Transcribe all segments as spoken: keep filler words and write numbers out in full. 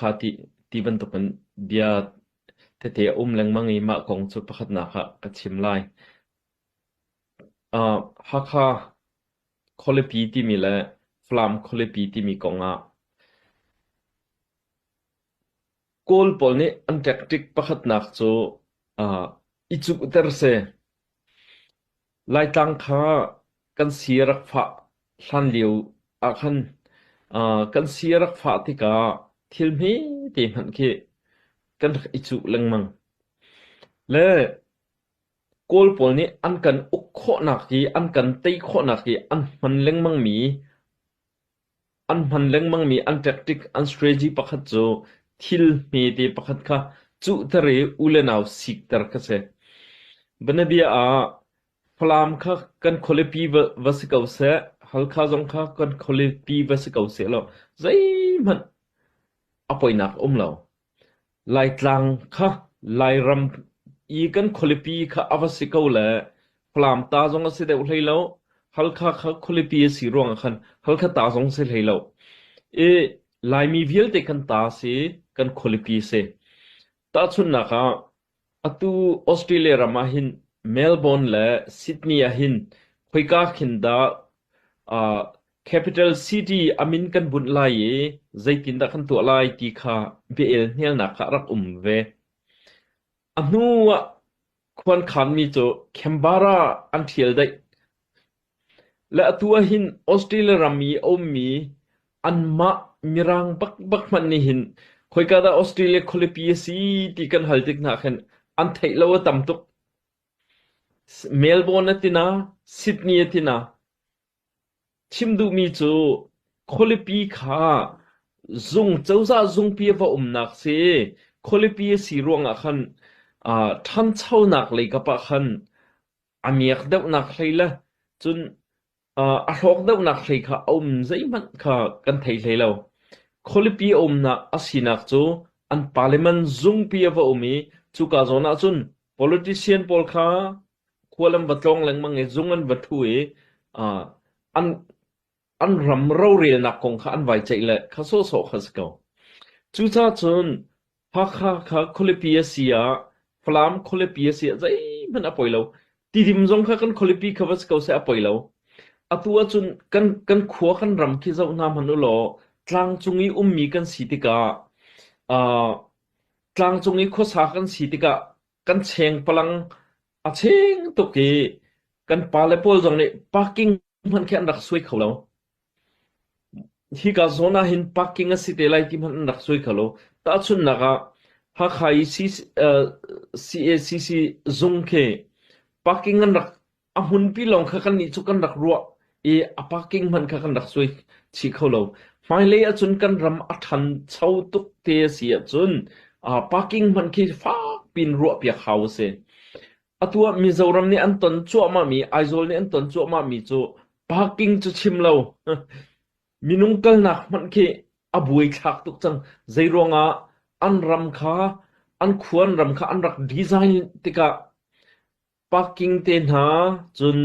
Hakha ti, ti bantukin bia tete a um lengmang i mah kong cu pakhatnak ah ka chim lai. Aa, Hakha khualipi timi le Falam khualipi timi kong ah Kawl pawl nih an tactic pakhatnak cu, aa, i cuhter si. Laitlang kha kan si a rak fah hlan lio ah khan, aa, kan si a rak fah tikah thil hme te hmanh khi kan rak i cuh lengmang. Le Kawl pawl nih an kan uk khawhnak i an kan tei khawhnak i an hman lengmangmi, an hman lengmangmi an tactic, an strategy pakhat cu thil hme te pakhat kha cuhter i u le nau sikter kha si. Bianabia ah Falam kha kan khualipi va, va si ko seh, Halkha zong kha kan khualipi va si ko seh law, zeihmanh a poinak a um lo. Laitlang kha Lairam i kan khualipi kha a va si ko le Falam ta zong a si deuh hlei lo, Halkha kha khualipi a si ruangah khan Halkha ta zong si hlei lo. I Laimi vialte kan ta si, kan khualipi si. Tahchunhnak ah atu Australia ram ah hin Melbourne le Sydney ah hin khoika khin dah, aa, capital city a min kan bunh lai i zeitindah kan tuah lai ti kha bia-el hnialnak kha a rak um ve. A hnu ah khuan khanmi cu Canberra an ṭhial daih. Le atu ah hin Australia ram i a ummi anmah Mirang bakbak hmanh nih hin khoika dah Australia khualipi a si ti kan hal tik hna khin an theih lo a tam tuk. Melbourne a ti hna, Sydney a ti hna. Chim duhmi cu khualipi kha zung, cozah zungpi a va umnak si. Khualipi a si ruangah khan, aa, ṭhanchonak lei kap ah khan a miak deuhnak hlei le cun, aa, a hlawk deuhnak hlei kha a um zeihmanh kha kan thei hlei lo. Khualipi a umnak a sinak cu an parliament zungpi a va um i cuka zawn ah cun politician pawl kha khualam va tlawng lengmang i zung an va ṭhu i, aa, an, an ram rorelnak kong kha an vai ceih le kha sawhsawh kha si ko. Cucaah cun Hakha kha khualipi a si ah, Falam khualipi a si ah, zeihmanh a poi lo. Tidim zong kha kan khualipi kha va si ko seh, a poi lo. Atu ah cun kan, kan khua kan ram khi zoh hna hmanh u law, tlangcung i ummi kan si tikah, aa, tlangcung i khuasa kan si tikah, kan cheng palang a cheng tuk i kan pale pawl zong nih parking hmanh khi an rak suai kho lo. Hika zawn ah hin parking a si te lai ti hmanh an rak suai kho lo. Tahchunhnak ah Hakha i C C, eh, C A C C zung khi parking an rak, a hmunpi lawng kha kan nih cu kan rak ruah i a parking hmanh kha kan rak suai chih kho lo. Hmailei ahcun kan ram a ṭhancho tuk te a si ahcun, aa, parking hmanh khi fakpi in ruahpiak hau a si. Atu ah Mizoram nih an ton cuahmahmi, Aizawl nih an ton cuahmahmi cu parking cu chim lo. Minung kalnak hmanh khi a buaithlak tuk cang. Zeiruangah an ram kha, an khua an ram kha an rak design tikah parking te hna cun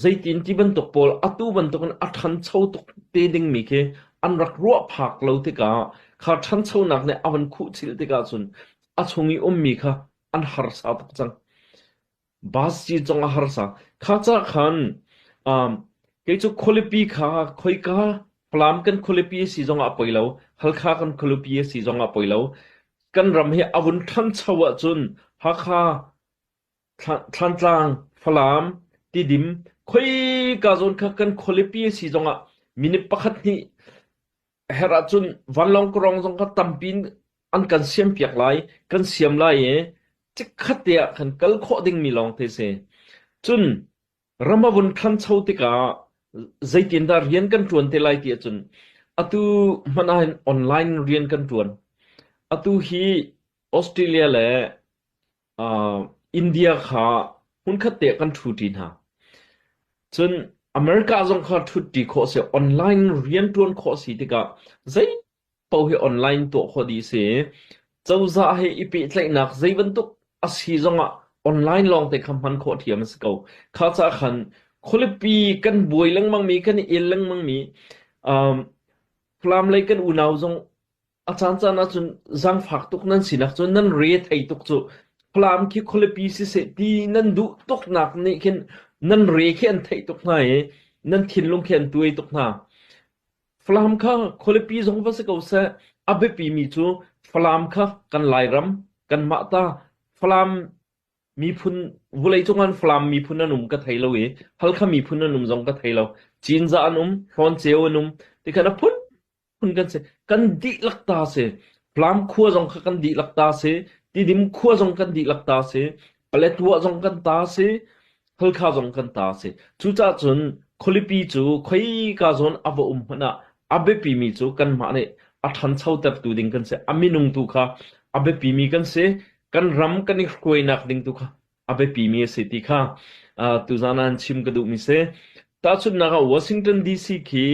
zeitin ti bantuk pawl atu bantukin a ṭhancho tuk te dingmi khi an rak ruah phak lo tikah kha ṭhanchonak nih a van khuhchilh tikah cun a chung i ummi kha an harsa tuk cang. Bus ci zong a harsa. Kha caah khan, um, kei cu khualipi kha khoika Falam kan khualipi a si zongah a poi lo, Halkha kan khualipi a si zongah a poi lo. Kan ram hi a vun ṭhancho ahcun Hakha, Thla-, Thlantlang, Falam, Tidim, khoika zawn kha kan khualipi a si zongah minute pakhat hnih herh ahcun vanlawng krawng zong kha tampi in an kan siampiak lai, kan siam lai i, cikhat te ah khan kal khawh dingmi lawngte si. Cun ram a vun ṭhancho tikah zeitindah rian kan ṭuan te lai ti ahcun atu hmanh ah hin online rian kan ṭuan. Atu hi Australia le, aa, India kha hmunkhat te kan ṭhu ṭi hna. Cun America zong kha ṭhut ṭi khawh si, online rian ṭuan khawh si tikah zei paoh hi online tuah khawh dih si. Cozah he i pehtlaihnak zei bantuk a si zongah online lawngte kha hman khawh ṭhiam a si ko. Kha caah khan khualipi kan buai lengmangmi, kan i el lengmangmi, um, Falam lei kan unau zong a caan caan ahcun zaangfak tuk nan sinak cu nan re thei tuk cu Falam khi khualipi siseh ti nan duh tuknak nih khin nan re khi an theih tuk hna i nan thinlung khi an tuai tuk hna. Falam kha khualipi zong va si ko seh, a biapimi cu Falam kha kan Lairam, kanmah ta, Falam miphun, vulei cungah Falam miphun an um ka thei lo i, Halkha miphun an um zong ka thei lo. Cinzah an um, Hlawn ceu an um, tikhan a phun phun kan si. Kan dihlak ta si. Falam khua zong kha kan dihlak ta si. Tidim khua zong kan dihlak ta si. Paletwa zong kan ta si. Halkha zong kan ta si. Cucaah cun khualipi cu khoika zawn a va um hmanh ah a biapimi cu kanmah nih a ṭhanchotertu ding kan si. A minung tu kha a biapimi kan si. Kan ram kan i hruainak ding tu kha a biapimi a si ti kha, aa, tuzan ah an chim ka duhmi si. Tahchunhnak ah Washington D C khi,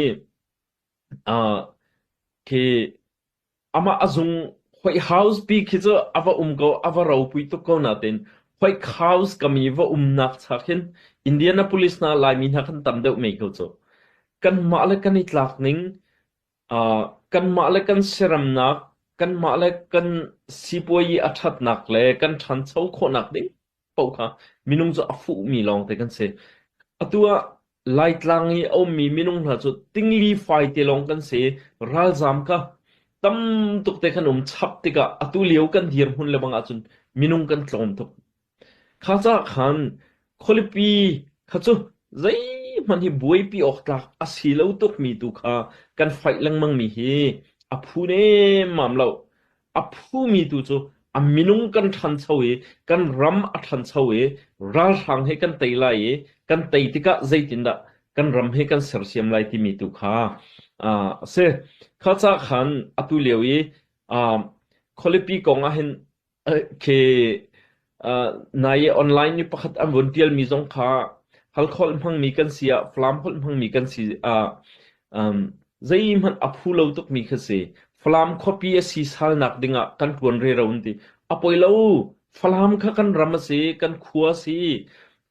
aa, khi amah a zung White House pi khi cu a va um ko, a va ropui tuk ko nain White House kam i va umnak chak hin Indianapolis hna Laimi hna kan tam deuh mei ko cu. Kanmah le kan i tlak ning, aa, kanmah le kan siramnak, kanmah le kan sipuai i a ṭhatnak le kan ṭhancho khawhnak ding paoh kha minung cu a fuhmi lawngte kan si. Atu ah Laitlang i a ummi minung hna cu tingli faite lawng kan si. Ralzam kha tam tuk te kan um chap tikah atu lio kan dirhmun le bang ahcun minung kan tlawm tuk. Kha caah khan khualipi kha cu zeihmanh hi buaipi awk tlak a si lo tukmi tu kha kan faih lengmangmi hi a phu nemam lo. A phumi tu cu a minung kan ṭhancho i kan ram a ṭhancho i ralhrang he kan tei lai i kan tei tikah zeitindah kan ram he kan sersiam lai timi tu kha, aa, a si. Kha caah khan atu lio i, aa, khualipi kong ah hin, aa, khi, aa, nai online i pakhat an vun ṭialmi zong kha Halkha holh hmangmi kan si ah, Falam holh hmangmi kan si ah, um, zeihmanh a phu lo tukmi kha si. Falam khuapi a si salnak dingah kan ṭuan rero an ti. A poi lo, Falam kha kan ram a si, kan khua a si.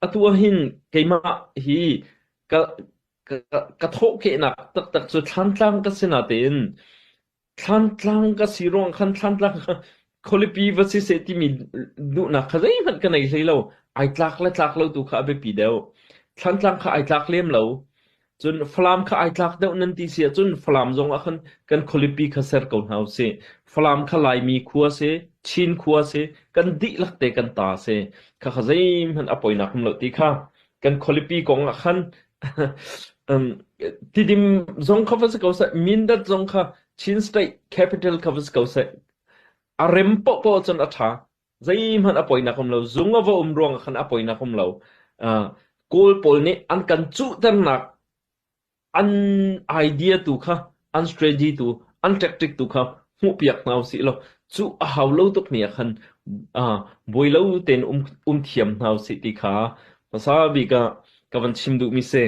Atu ah hin keimah hi ka, ka, ka thawhkehnak taktak cu Thlantlang ka si nain Thlantlang ka si ruang khan Thlantlang kha khualipi va si seh timi duhnak kha zeihmanh ka nei hlei lo. Aa tlak le tlak lo tu kha a biapi deuh. Thlantlang kha aa tlak lem lo. Cun Falam kha aa tlak deuh nan ti si ahcun Falam zong ah khan kan khualipi kha ser ko hna usih. Falam kha Laimi khua a si, Chin khua a si, kan dihlak te kan ta a si. Kha kha zeihmanh a poinak um lo ti kha kan khualipi kong ah khan, um, Tidim zong kha va si ko seh, Mindat zong kha Chin State Capital kha va si ko seh, a rem paohpaoh cun a ṭha. Zeihmanh a poinak um lo. Zung a va um ruang ah khan a poinak um lo. Aa, Kawl pawl nih an kan cuhternak, an idea tu kha, an strategy tu, an tactic tu kha hmuhpiak hna usih law. Cu a hau lo tukmi ah khan, aa, buai lo tein um, um thiam hna usih ti kha hmasa bik ah ka van chim duhmi si.